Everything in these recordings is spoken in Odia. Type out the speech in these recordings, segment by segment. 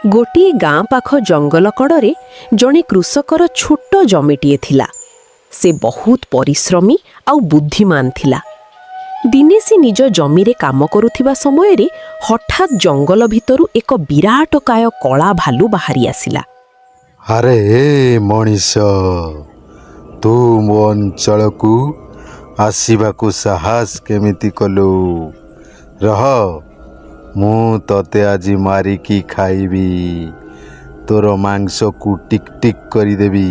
ଗୋଟିଏ ଗାଁ ପାଖ ଜଙ୍ଗଲ କଡ଼ରେ ଜଣେ କୃଷକର ଛୋଟ ଜମିଟିଏ ଥିଲା। ସେ ବହୁତ ପରିଶ୍ରମୀ ଆଉ ବୁଦ୍ଧିମାନ ଥିଲା। ଦିନେ ସେ ନିଜ ଜମିରେ କାମ କରୁଥିବା ସମୟରେ ହଠାତ୍ ଜଙ୍ଗଲ ଭିତରୁ ଏକ ବିରାଟକାୟ କଳା ଭାଲୁ ବାହାରି ଆସିଲା। ଆରେ ହେ ମଣିଷ, ତୁ ମୋ ଅଞ୍ଚଳକୁ ଆସିବାକୁ ସାହସ କେମିତି କଲୁ? ରହ, ମୁଁ ତତେ ଆଜି ମାରିକି ଖାଇବି। ତୋର ମାଂସକୁ ଟିକ୍ ଟିକ୍ କରିଦେବି,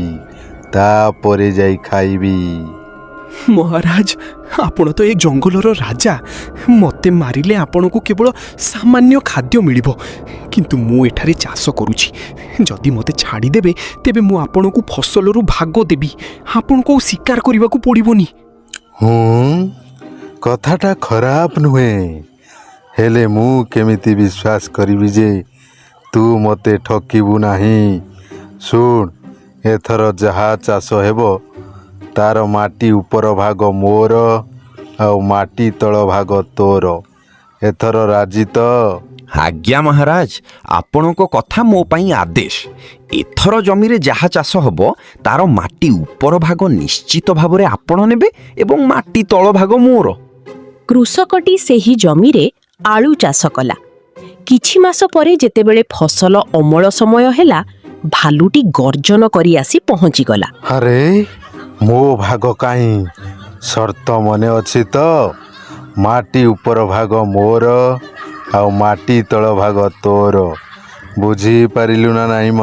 ତାପରେ ଯାଇ ଖାଇବି। ମହାରାଜ, ଆପଣ ତ ଏ ଜଙ୍ଗଲର ରାଜା। ମୋତେ ମାରିଲେ ଆପଣଙ୍କୁ କେବଳ ସାମାନ୍ୟ ଖାଦ୍ୟ ମିଳିବ, କିନ୍ତୁ ମୁଁ ଏଠାରେ ଚାଷ କରୁଛି। ଯଦି ମୋତେ ଛାଡ଼ିଦେବେ, ତେବେ ମୁଁ ଆପଣଙ୍କୁ ଫସଲରୁ ଭାଗ ଦେବି। ଆପଣଙ୍କୁ ଆଉ ଶିକାର କରିବାକୁ ପଡ଼ିବନି। ହୁଁ, କଥାଟା ଖରାପ ନୁହେଁ। ହେଲେ ମୁଁ କେମିତି ବିଶ୍ୱାସ କରିବି ଯେ ତୁ ମୋତେ ଠକିବୁ ନାହିଁ? ଶୁଣ, ଏଥର ଯାହା ଚାଷ ହେବ ତାର ମାଟି ଉପର ଭାଗ ମୋର ଆଉ ମାଟି ତଳ ଭାଗ ତୋର। ଏଥର ରାଜି ତ? ଆଜ୍ଞା ମହାରାଜ, ଆପଣଙ୍କ କଥା ମୋ ପାଇଁ ଆଦେଶ। ଏଥର ଜମିରେ ଯାହା ଚାଷ ହେବ ତାର ମାଟି ଉପର ଭାଗ ନିଶ୍ଚିତ ଭାବରେ ଆପଣ ନେବେ ଏବଂ ମାଟି ତଳ ଭାଗ ମୋର। କୃଷକଟି ସେହି ଜମିରେ ଆଳୁ ଚାଷ କଲା। କିଛି ମାସ ପରେ ଯେତେବେଳେ ଫସଲ ଅମଳ ସମୟ ହେଲା, ଭାଲୁଟି ଗର୍ଜନ କରି ଆସି ପହଞ୍ଚିଗଲା। ଆରେ, ମୋ ଭାଗ କାହିଁ? ସର୍ତ୍ତ ମନେ ଅଛି ତ? ମାଟି ଉପର ଭାଗ ମୋର ଆଉ ମାଟି ତଳ ଭାଗ ତୋର। ବୁଝିପାରିଲୁ ନା ନାହିଁ ମ?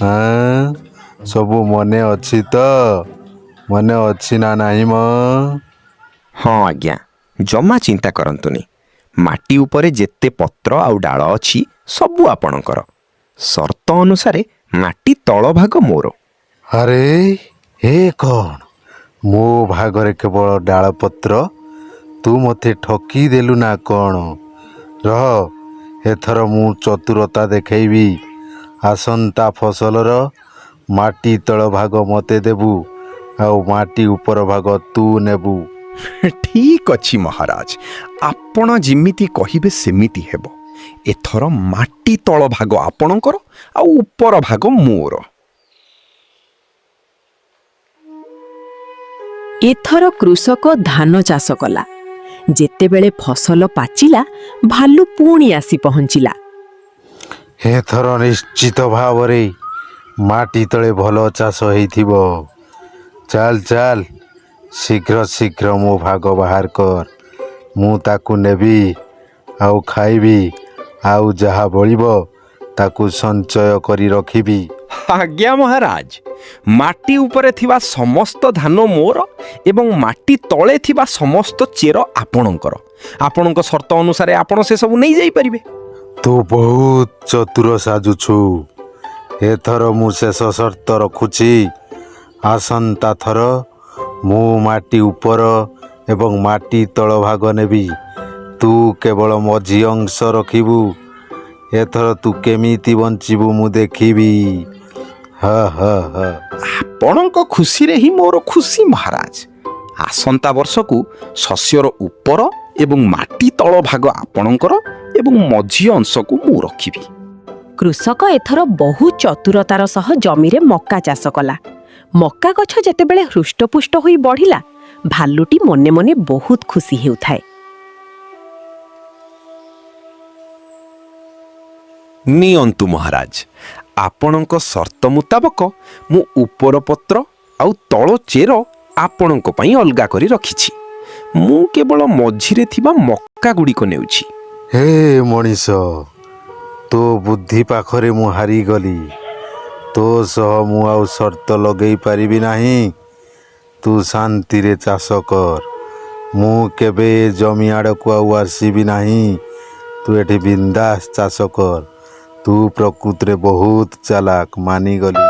ଆଁ? ସବୁ ମନେ ଅଛି ତ? ମନେ ଅଛି ନା ନାହିଁ ମ? ହଁ ଆଜ୍ଞା, ଜମା ଚିନ୍ତା କରନ୍ତୁନି। ମାଟି ଉପରେ ଯେତେ ପତ୍ର ଆଉ ଡାଳ ଅଛି ସବୁ ଆପଣଙ୍କର। ସର୍ତ୍ତ ଅନୁସାରେ ମାଟି ତଳ ଭାଗ ମୋର। ଆରେ, ଏ କ'ଣ? ମୋ ଭାଗରେ କେବଳ ଡାଳପତ୍ର? ତୁ ମୋତେ ଠକି ଦେଲୁ ନା କ'ଣ? ରହ, ଏଥର ମୁଁ ଚତୁରତା ଦେଖେଇବି। ଆସନ୍ତା ଫସଲର ମାଟି ତଳ ଭାଗ ମୋତେ ଦେବୁ ଆଉ ମାଟି ଉପର ଭାଗ ତୁ ନେବୁ। ଠିକ୍ ଅଛି ମହାରାଜ, ଆପଣ ଯେମିତି କହିବେ ସେମିତି ହେବ। ଏଥର ମାଟି ତଳ ଭାଗ ଆପଣଙ୍କର ଆଉ ଉପର ଭାଗ ମୋର। ଏଥର କୃଷକ ଧାନ ଚାଷ କଲା। ଯେତେବେଳେ ଫସଲ ପାଚିଲା, ଭାଲୁ ପୁଣି ଆସି ପହଞ୍ଚିଲା। ଏଥର ନିଶ୍ଚିତ ଭାବରେ ମାଟି ତଳେ ଭଲ ଚାଷ ହେଇଥିବ। ଚାଲ ଚାଲ, ଶୀଘ୍ର ଶୀଘ୍ର ମୋ ଭାଗ ବାହାର କର। ମୁଁ ତାକୁ ନେବି ଆଉ ଖାଇବି, ଆଉ ଯାହା ବଳିବ ତାକୁ ସଞ୍ଚୟ କରି ରଖିବି। ଆଜ୍ଞା ମହାରାଜ, ମାଟି ଉପରେ ଥିବା ସମସ୍ତ ଧାନ ମୋର ଏବଂ ମାଟି ତଳେ ଥିବା ସମସ୍ତ ଚେର ଆପଣଙ୍କର। ଆପଣଙ୍କ ସର୍ତ୍ତ ଅନୁସାରେ ଆପଣ ସେସବୁ ନେଇଯାଇପାରିବେ। ତୁ ବହୁତ ଚତୁର ସାଜୁଛୁ। ଏଥର ମୁଁ ଶେଷ ସର୍ତ୍ତ ରଖୁଛି। ଆସନ୍ତା ଥର ମୁଁ ମାଟି ଉପର ଏବଂ ମାଟି ତଳ ଭାଗ ନେବି, ତୁ କେବଳ ମଝି ଅଂଶ ରଖିବୁ। ଏଥର ତୁ କେମିତି ବଞ୍ଚିବୁ ମୁଁ ଦେଖିବି। ହ ହ ହ। ଆପଣଙ୍କ ଖୁସିରେ ହିଁ ମୋର ଖୁସି ମହାରାଜ। ଆସନ୍ତା ବର୍ଷକୁ ଶସ୍ୟର ଉପର ଏବଂ ମାଟି ତଳ ଭାଗ ଆପଣଙ୍କର ଏବଂ ମଝି ଅଂଶକୁ ମୁଁ ରଖିବି। କୃଷକ ଏଥର ବହୁ ଚତୁରତାର ସହ ଜମିରେ ମକା ଚାଷ କଲା। ମକା ଗଛ ଯେତେବେଳେ ହୃଷ୍ଟପୁଷ୍ଟ ହୋଇ ବଢ଼ିଲା, ଭାଲୁଟି ମନେ ମନେ ବହୁତ ଖୁସି ହେଉଥାଏ। ନିଅନ୍ତୁ ମହାରାଜ, ଆପଣଙ୍କ ସର୍ତ୍ତ ମୁତାବକ ମୁଁ ଉପର ପତ୍ର ଆଉ ତଳ ଚେର ଆପଣଙ୍କ ପାଇଁ ଅଲଗା କରି ରଖିଛି। ମୁଁ କେବଳ ମଝିରେ ଥିବା ମକା ଗୁଡ଼ିକ ନେଉଛି। ହେ ମଣିଷ, ତୋ ବୁଦ୍ଧି ପାଖରେ ମୁଁ ହାରିଗଲି। ତୋ ସହ ମୁଁ ଆଉ ସର୍ତ୍ତ ଲଗେଇ ପାରିବି ନାହିଁ। ତୁ ଶାନ୍ତିରେ ଚାଷ କର। ମୁଁ କେବେ ଏ ଜମି ଆଡ଼କୁ ଆଉ ଆସିବି ନାହିଁ। ତୁ ଏଠି ବିନ୍ଦାସ ଚାଷ କର। ତୁ ପ୍ରକୃତରେ ବହୁତ ଚାଲାକ, ମାନିଗଲି।